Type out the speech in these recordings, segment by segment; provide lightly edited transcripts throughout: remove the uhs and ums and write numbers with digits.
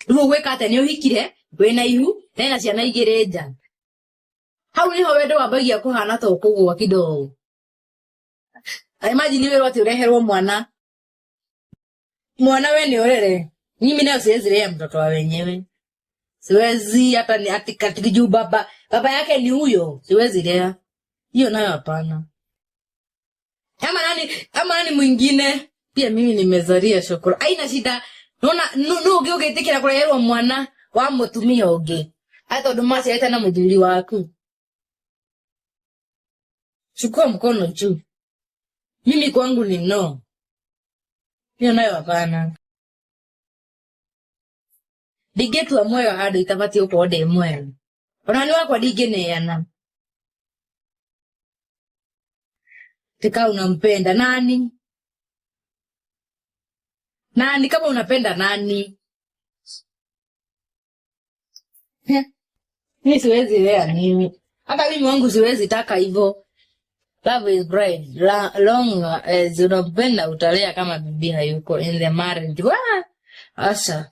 Rĩu ũgwĩka atĩa? Nĩ ũhikire wĩna ihu na ena ciana igĩrĩ nja. Hau nĩho wendo wambagia kũhana ta ũkũgũa kidogo. Imagine wĩrwo atĩ ũreherwo mwana, mwana we nĩ ũrere. Mimi nayo siwezi lea mtoto wa wenyewe, siwezi hata ni ati ati juu baba baba yake ni huyo, siwezi lea hiyo nayo, hapana. Ama nani mwingine pia mimi nimezaria shokoro, aina shida. Nona no ũngĩ ũgĩtĩkĩra kũreherwo mwana wa mũtumia ũngĩ atĩ tondũ maciarĩte na mũthuri waku. Chukua mkono juu. Mimi kwangu ni no, hiyo nayo hapana. Ndingĩtua muoyo handũ itabatiĩ gũkorwo ndĩ muoyo, ona nĩ wakwa ndingĩneana. Tika unampenda nani nani? Kama unapenda nani? Mimi siwezi lea mimi, hata mimi wangu siwezi taka hivyo. Love is blind. Long as unampenda utalea kama bibi hayuko in the marriage. Wah! Asa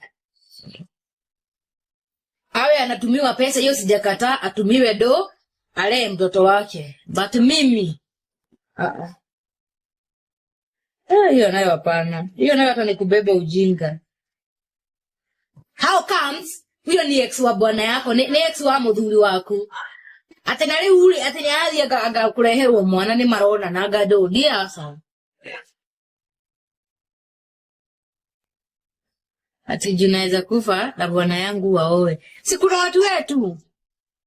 awe anatumiwa pesa hiyo sijakataa, atumiwe do alee mtoto wake, but mimi uh-uh. Eh, hiyo nayo hapana, hiyo nayo hata ni kubeba ujinga. How comes huyo ni ex wa bwana yako, ni ex wa muthuri waku, ati na riu ri ati ni arathiĩ anga kũreherwo mwana nĩ marona na anga ndũ ndiĩ aca ati juu naweza kufa na bwana yangu waoe. Si kuna watu wetu.